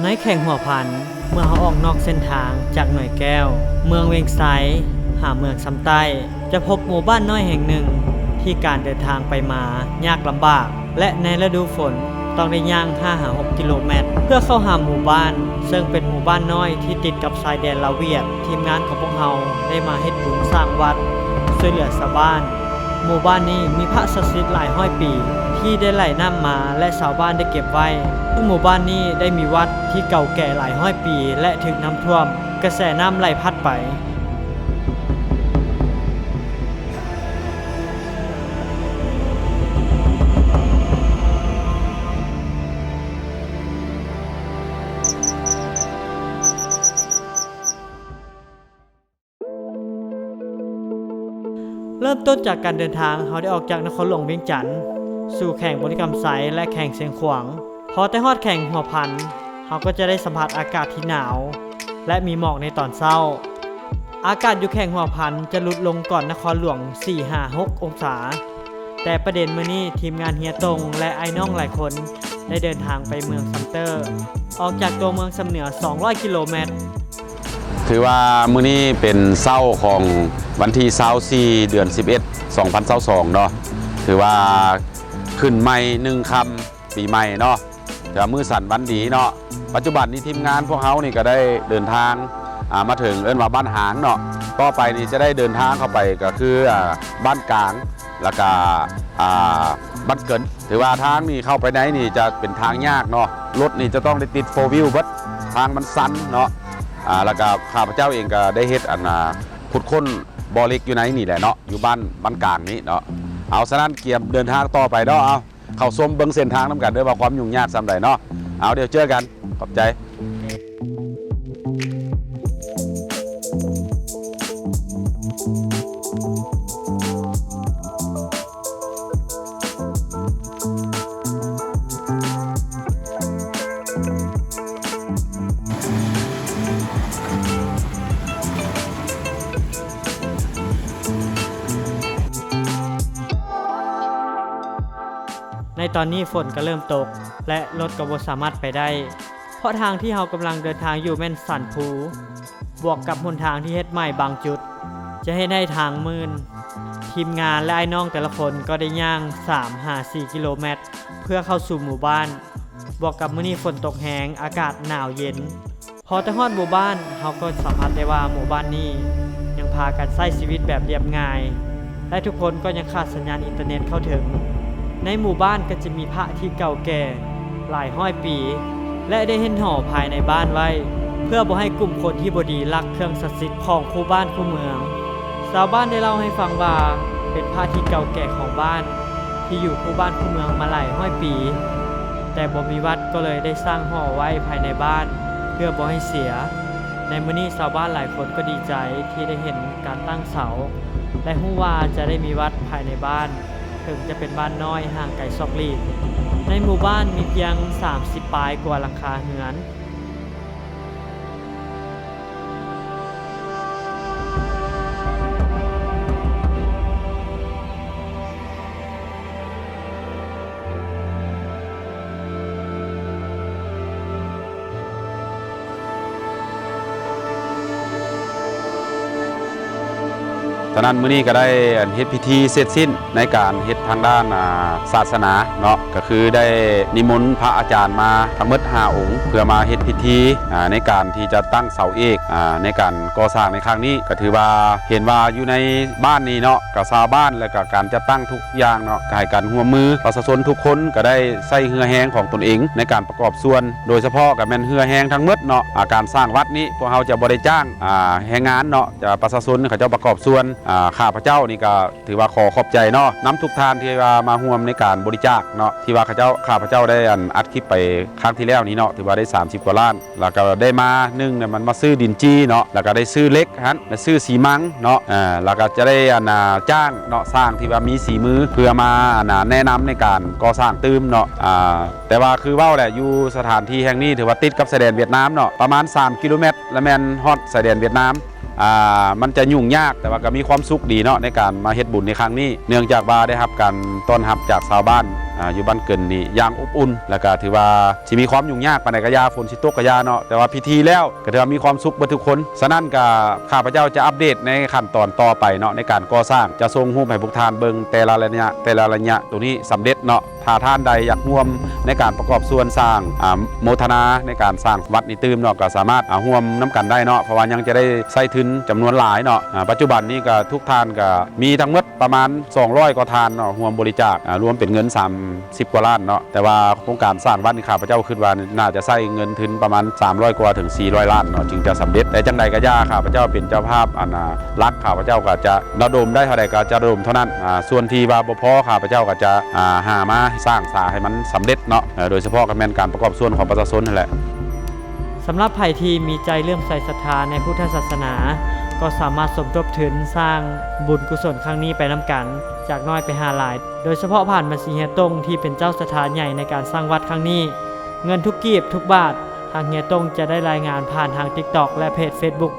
ໃນແຂວງຫົວພັນ, ເມື່ອເຮົາອອກນອກເສັ້ນທາງຈາກໜ່ວຍແກ້ວ, ເມືອງວຽງໄຊ ຫາເມືອງຊຳໃຕ້, ຈະພົບໝູ່ບ້ານນ້ອຍແຫ່ງໜຶ່ງທີ່ການເດີນທາງໄປມາຍາກລຳບາກ ແລະ ໃນລະດູຝົນຕ້ອງໄດ້ຍ່າງຫ້າຫາຫົກກິໂລແມັດ ເພື່ອເຂົ້າຫາໝູ່ບ້ານ, ເຊິ່ງເປັນໝູ່ບ້ານນ້ອຍທີ່ຕິດກັບຊາຍແດນລາວຫວຽດ. ທີມງານຂອງພວກເຮົາໄດ້ມາເຮັດບຸນສ້າງວັດ ຊ່ວຍເຫຼືອຊາວບ້ານ. ໝູ່ບ້ານນີ້ມີພະສັກສິດຫຼາຍຮ້ອຍປີທີ່ໄດ້ໄຫຼນ້ຳມາ ແລະ ຊາວບ້ານໄດ້ເກັບໄວ້. ຊຶ່ງໝູ່ບ້ານນີ້ໄດ້ມີວັດທີ່ເກົ່າແກ່ຫຼາຍຮ້ອຍປີ ແລະ ຖືກນ້ຳຖ້ວມ, ກະແສນ້ຳໄຫຼພັດໄປ. ເລີ່ມຕົ້ນຈາກການເດີນທາງ, ເຮົາໄດ້ອອກຈາກນະຄອນຫຼວງວຽງຈັນ ສູ່ແຂວງບໍລິຄຳໄຊ ແລະ ແຂວງຊຽງຂວາງ. ພໍແຕ່ຮອດແຂວງຫົວພັນ, ເຮົາກໍຈະໄດ້ສຳຜັດອາກາດທີ່ໜາວ ແລະ ມີໝອກໃນຕອນເຊົ້າ. ອາກາດຢູ່ແຂວງຫົວພັນຈະຫຼຸດລົງກ່ອນນະຄອນຫຼວງສີ່ຫາຫົກອົງສາ. ແຕ່ປະເດັນມື້ນີ້ ທີມງານເຮຍຕົງ ແລະ ອ້າຍນ້ອງຫຼາຍຄົນໄດ້ເດີນທາງໄປເມືອງຊຳເຕີ ອອກຈາກຕົວເມືອງຊຳເໜືອສອງຮ້ອຍກິໂລແມັດ. ຖືວ່າມື້ນີ້ເປັນເຊົ້າຂອງວັນທີຊາວສີ່ ເດືອນສິບເອັດ ສອງພັນຊາວສອງເນາະ, ຖືວ່າຂຶ້ນໃໝ່ໜຶ່ງຄ່ຳປີໃໝ່ເນາະ, ຖືວ່າມື້ສັນວັນດີເນາະ. ປັດຈຸບັນນີ້ທີມງານພວກເຮົານີ້ກໍໄດ້ເດີນທາງ ອ່າ ມາເຖິງເອີ້ນວ່າບ້ານຫາງເນາະ, ຕໍ່ໄປນີ້ຈະໄດ້ເດີນທາງເຂົ້າໄປກໍຄື ອ່າ ບ້ານກາງ ແລ້ວກະ ອ່າ ບ້ານເກີນ. ຖືວ່າທາງນີ້ເຂົ້າໄປໃນນີ້ຈະເປັນທາງຍາກເນາະ, ລົດນີ້ຈະຕ້ອງໄດ້ຕິດໂຟວິວເບິດ, ທາງມັນຊັນເນາະ. ອ່າ ແລ້ວກະຂ້າພະເຈົ້າເອງກະໄດ້ເຮັດ ອັນ ອ່າ ຂຸດຄົ້ນບໍ່ເຫຼັກຢູ່ໃນນີ້ແຫຼະເນາະ, ຢູ່ບ້ານ ບ້ານກາງນີ້ເນາະ. ເອົາ ສະນັ້ນກຽມເດີນທາງຕໍ່ໄປເນາະ, ເອົາ ເຂົ້າຊົມເບິ່ງເສັ້ນທາງນຳກັນເດີ້ ວ່າຄວາມຫຍຸ້ງຍາກສ່ຳໃດເນາະ. ເອົາ ດຽວເຈີກັນ, ຂອບໃຈ. ໃນຕອນນີ້ຝົນກໍເລີ່ມຕົກ ແລະ ລົດກໍບໍ່ສາມາດໄປໄດ້ ເພາະທາງທີ່ເຮົາກຳລັງເດີນທາງຢູ່ແມ່ນສັນພູ ບວກກັບຫົນທາງທີ່ເຮັດໃໝ່ບາງຈຸດ ຈະເຮັດໃຫ້ທາງມື່ນ. ທີມງານ ແລະ ອ້າຍນ້ອງແຕ່ລະຄົນກໍໄດ້ຍ່າງສາມຫາສີ່ກິໂລແມັດ ເພື່ອເຂົ້າສູ່ໝູ່ບ້ານ, ບວກກັບມື້ນີ້ຝົນຕົກແຮງ, ອາກາດໜາວເຢັນ. ພໍແຕ່ຮອດໝູ່ບ້ານ, ເຮົາກໍສຳຜັດໄດ້ວ່າໝູ່ບ້ານນີ້ຍັງພາກັນໃຊ້ຊີວິດແບບລຽບງ່າຍ ແລະ ທຸກຄົນກໍຍັງຂາດສັນຍານອິນເຕີເນັດເຂົ້າເຖິງ. ໃນໝູ່ບ້ານກໍຈະມີພະທີ່ເກົ່າແກ່ຫຼາຍຮ້ອຍປີ ແລະ ໄດ້ເຮັດຫໍພາຍໃນບ້ານໄວ້ ເພື່ອບໍ່ໃຫ້ກຸ່ມຄົນທີ່ບໍ່ດີລັກເຄື່ອງສັກສິດຂອງຄູ່ບ້ານຄູ່ເມືອງ. ຊາວບ້ານໄດ້ເລົ່າໃຫ້ຟັງວ່າ ເປັນພະທີ່ເກົ່າແກ່ຂອງບ້ານ ທີ່ຢູ່ຄູ່ບ້ານຄູ່ເມືອງມາຫຼາຍຮ້ອຍປີ, ແຕ່ບໍ່ມີວັດ ກໍເລີຍໄດ້ສ້າງຫໍໄວ້ພາຍໃນບ້ານ ເພື່ອບໍ່ໃຫ້ເສຍ. ໃນມື້ນີ້ຊາວບ້ານຫຼາຍຄົນກໍດີໃຈທີ່ໄດ້ເຫັນການຕັ້ງເສົາ ແລະ ຮູ້ວ່າຈະໄດ້ມີວັດພາຍໃນບ້ານ, ເຖິງຈະເປັນບ້ານນ້ອຍຫ່າງໄກຊອກຫຼີກ. ໃນໝູ່ບ້ານມີພຽງສາມສິບປາຍກວ່າຫຼັງຄາເຮືອນ. ສະນັ້ນ ມື້ນີ້ກໍໄດ້ ອັນ ເຮັດພິທີເສັດສິ້ນໃນການເຮັດທາງດ້ານ ອ່າ ສາສະໜາເນາະ, ກໍຄືໄດ້ນິມົນພະອາຈານມາທັງໝົດຫ້າອົງ ເພື່ອມາເຮັດພິທີ ອ່າ ໃນການທີ່ຈະຕັ້ງເສົາເອກ ອ່າ ໃນການກໍ່ສ້າງໃນຄັ້ງນີ້. ກໍຖືວ່າເຫັນວ່າຢູ່ໃນບ້ານນີ້ເນາະ ກໍຊາວບ້ານ ແລະ ກໍການຈັດຕັ້ງທຸກຢ່າງເນາະ ກໍໃຫ້ການຮ່ວມມື. ປະຊາຊົນທຸກຄົນກໍໄດ້ໃຊ້ເຫື່ອແຮງຂອງຕົນເອງໃນການປະກອບສ່ວນ, ໂດຍສະເພາະກໍແມ່ນເຫື່ອແຮງທັງໝົດເນາະ. ອາ ການສ້າງວັດນີ້ ພວກເຮົາຈະບໍ່ໄດ້ຈ້າງ ອາ ແຮງງານເນາະ, ຈະ ປະຊາຊົນເຂົາເຈົ້າປະກອບສ່ວນ. ອາ ຂ້າພະເຈົ້ານີ້ກໍ ຖືວ່າຂໍຂອບໃຈເນາະ ນຳທຸກທ່ານທີ່ວ່າມາຮ່ວມໃນການບໍລິຈາກເນາະ ທີ່ວ່າເຂົາເຈົ້າ ຂ້າພະເຈົ້າໄດ້ ອັນ ອັດຄລິບໄປຄັ້ງທີ່ແລ້ວນີ້ເນາະ ຖືວ່າໄດ້ສາມສິບກວ່າລ້ານ, ແລ້ວກໍໄດ້ມາ ໜຶ່ງ ມັນມາຊື້ດິນຈີ່ເນາະ ແລ້ວກໍໄດ້ຊື້ເຫຼັກຫັ້ນ ແລະ ຊື້ຊີມັງເນາະ ເອີ ແລ້ວກໍຈະໄດ້ ອັນ ຈ້າງເນາະ ຊ່າງທີ່ວ່າມີສີມື ເພື່ອມາ ອັນ ແນະນຳໃນການກໍ່ສ້າງຕື່ມເນາະ. ອາ ແຕ່ວ່າຄືເວົ້າແຫຼະ ຢູ່ສະຖານທີ່ແຫ່ງນີ້ຖືວ່າຕິດກັບຊາຍແດນຫວຽດນາມເນາະ ປະມານສາມກິໂລແມັດ ລະແມ່ນຮອດຊາຍແດນຫວຽດນາມ. ອ່າ ມັນຈະຫຍຸ້ງຍາກ ແຕ່ວ່າກໍມີຄວາມສຸກດີເນາະ ໃນການມາເຮັດບຸນໃນຄັ້ງນີ້ ເນື່ອງຈາກວ່າໄດ້ຮັບການຕ້ອນຮັບຈາກຊາວບ້ານ ອາ ຢູ່ບ້ານເກີນນີ້ຢ່າງອົບອຸ່ນ ແລ້ວກະຖືວ່າຊິມີຄວາມຫຍຸ້ງຍາກປານໃດກະຢ່າ ຝົນຊິຕົກກະຢ່າເນາະ ແຕ່ວ່າພິທີແລ້ວກະຖືວ່າມີຄວາມສຸກເບິດທຸກຄົນ. ສະນັ້ນກະຂ້າພະເຈົ້າຈະອັບເດດໃນຂັ້ນຕອນຕໍ່ໄປເນາະ ໃນການກໍ່ສ້າງ ຈະສົ່ງຮູບໃຫ້ພວກທ່ານເບິ່ງແຕ່ລະໄລຍະ ແຕ່ລະໄລຍະ ໂຕນີ້ສຳເລັດເນາະ. ຖ້າທ່ານໃດຢາກຮ່ວມໃນການປະກອບສ່ວນສ້າງ ອາ ໂມທະນາໃນການສ້າງວັດນີ້ຕື່ມເນາະ ກະສາມາດ ອາ ຮ່ວມນຳກັນໄດ້ເນາະ ເພາະວ່າຍັງຈະໄດ້ໃຊ້ທຶນຈຳນວນຫຼາຍເນາະ. ອາ ປັດຈຸບັນນີ້ກະທຸກທ່ານກະມີທັງໝົດປະມານສອງຮ້ອຍກວ່າທ່ານເນາະ ຮ່ວມບໍລິຈາກ ອາ ລວມເປັນເງິນສາມສິບກວ່າລ້ານເນາະ. ແຕ່ວ່າໂຄງການສ້າງວັດນີ້ ຂ້າພະເຈົ້າຄິດວ່າໜ້າຈະໃຊ້ເງິນທຶນປະມານສາມຮ້ອຍກວ່າເຖິງສີ່ຮ້ອຍລ້ານເນາະ ຈຶ່ງຈະສຳເລັດ. ແຕ່ຈັ່ງໃດກະຢ່າ ຂ້າພະເຈົ້າເປັນເຈົ້າພາບ ອັນ ອາ ຫຼັກ ຂ້າພະເຈົ້າກະຈະລະດົມໄດ້ເທົ່າໃດກະຈະລະດົມເທົ່ານັ້ນ. ອາ ສ່ວນທີ່ວ່າບໍ່ພໍ ຂ້າພະເຈົ້າກະຈະ ອາ ຫາມາສ້າງສາໃຫ້ມັນສຳເລັດເນາະ ເອີ ໂດຍສະເພາະກະແມ່ນການປະກອບສ່ວນຂອງປະຊາຊົນຫັ້ນແຫຼະ. ສຳລັບໃຜທີ່ມີໃຈເລື່ອມໃສສັດທາໃນພຸດທະສາສະໜາ ກໍສາມາດສົມທົບທຶນສ້າງບຸນກຸສົນຄັ້ງນີ້ໄປນຳກັນ ຈາກນ້ອຍໄປຫາຫຼາຍ ໂດຍສະເພາະຜ່ານບັນຊີເຮຍຕົງທີ່ເປັນເຈົ້າສັດທາໃຫຍ່ໃນການສ້າງວັດຄັ້ງນີ້. ເງິນທຸກກີບ ທຸກບາດ ທາງເຮຍຕົງຈະໄດ້ລາຍງານຜ່ານທາງ TikTok ແລະ ເພຈ Facebook